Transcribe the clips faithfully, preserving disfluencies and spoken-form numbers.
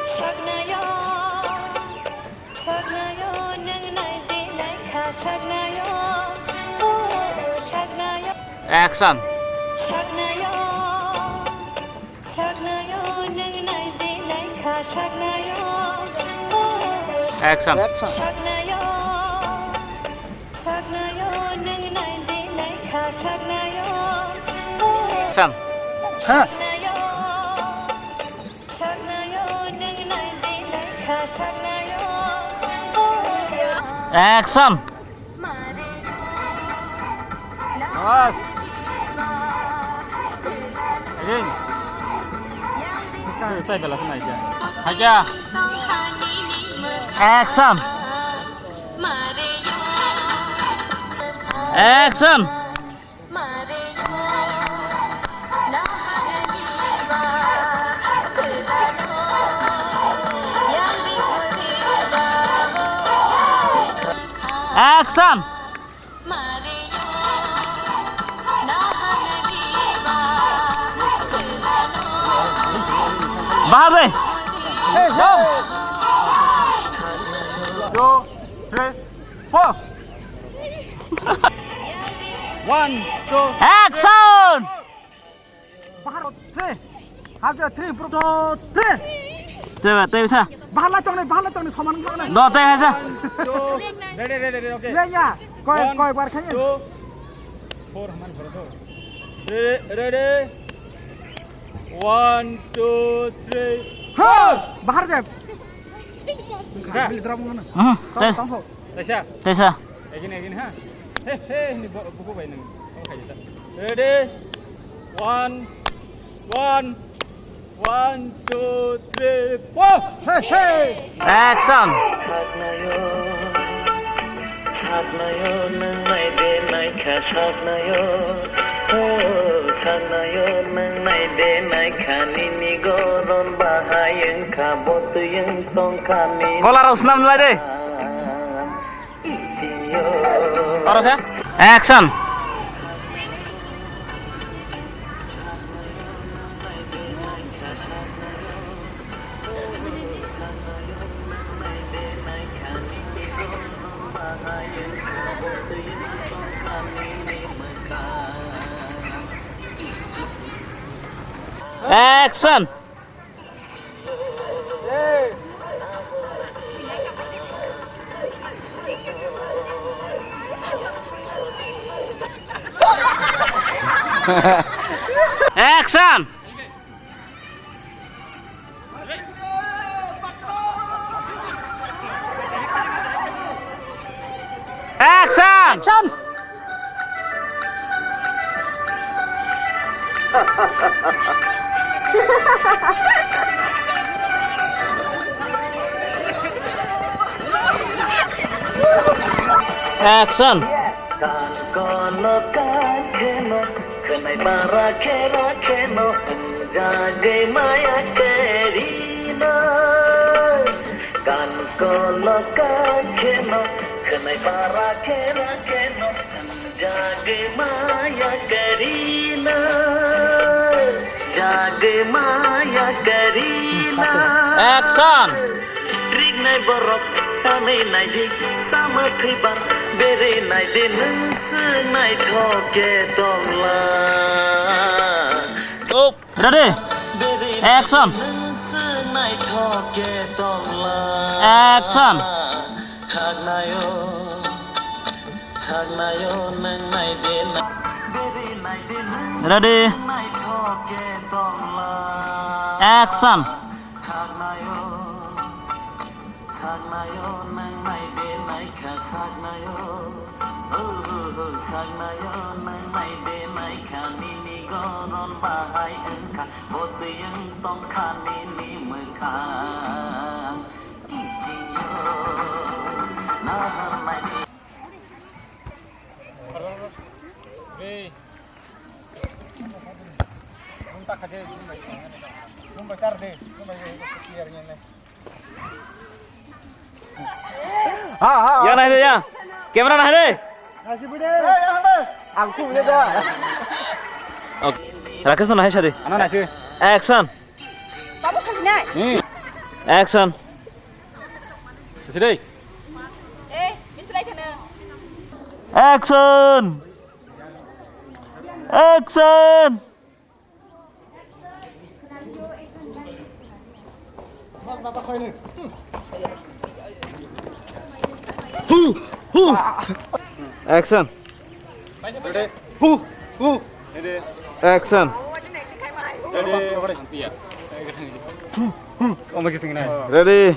Saknayo, saknayo, nwng nai de nai kha, saknayo, oh, saknayo. Action. Saknayo, saknayo, nwng nai de nai kha, saknayo, oh, Action. Saknayo, saknayo, nwng nai de nai kha, saknayo, oh, Action. Saknayo. Action. Bas. Ring. Sai bela sai naikha. Haikha. Action. Action. Action. Bahar de. Hey, go. Two, three, four. One, two, action! Bahar three. Hake three, bro, three. Teba, teba sa. Bahar lai tong ni, bahar lai tong ni, soman kha na. Do, teba sa. Ready, ready, ready, okay. Lenya, koi, one, koi bar khaye. Two, four, haman bro, four. Ready, ready. One, two, three, four. Bahar de. Bili drop mana? Hmm, tong, tong ho. Taisa. Taisa. Again, again, ha. He, he, ni bu-, buku bai nang. Oh, kaya ta. Ready? One, one, one, two, three, four. Hey, hey. Action. Saknayo, saknayo, nwng nai de nai kha, saknayo. Oh, saknayo, nwng nai de nai kha, nini goron bahai wng kha, bo twi wng tong kha, nini. Kola rok snam lai de. Oro khe? Action. Action. Action! Action! Action! Action! Kan kono kan kheno, khwnai bara khera kheno, jagwi maya karina. Kan kolo kan kheno, khwnai bara khera kheno, jagwi maya karina, jagwi maya karina. Action! Rignai borok tanwi naidi, sama thwibar beri naidi, nwng swng naithok khe tongla. Ready? Action! Action! Ready? Action! Saknayo, nwng nai de nai kha, saknayo. Oh, oh, oh, saknayo, nwng nai de nai kha, nini goron bahai wng kha, bo twi wng tong kha nini mwkhang. Kiching yo, nahar nai de. Yang nai de ya. Camera nai de. Ang khu de da. Ok. Rakesh no nai sa de. Ano nai se. Action. Tamo sa nai. Hmm. Action. Sidai. Eh, mislai khana. Action. Action. Hu, hu. Action. Ready. Hu, hu. Ready. Action. Ready. Ready.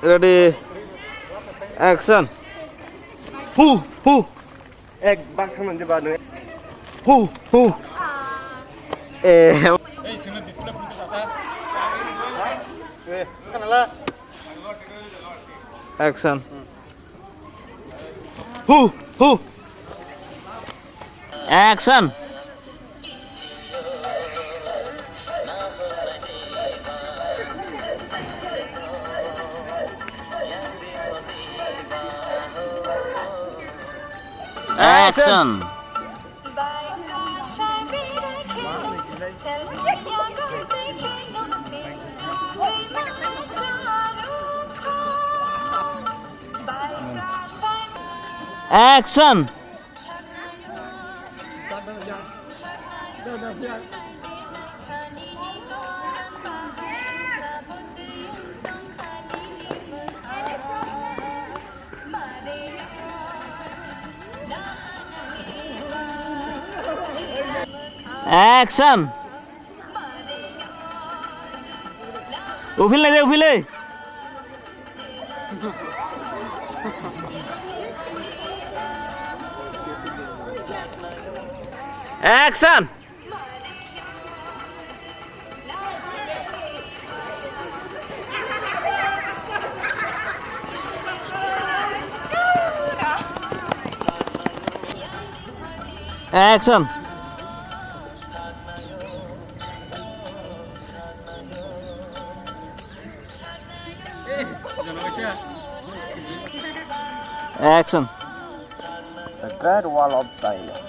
Ready. Action. Hu, hu. Ek bak thang nang diba nung. Hu, hu. Eh. Eh, kana la. Action. Hu, hu. Action. Action. Action. Action. Uphil nai de, uphil nai. Action. Action. Action. The Great Wall of China.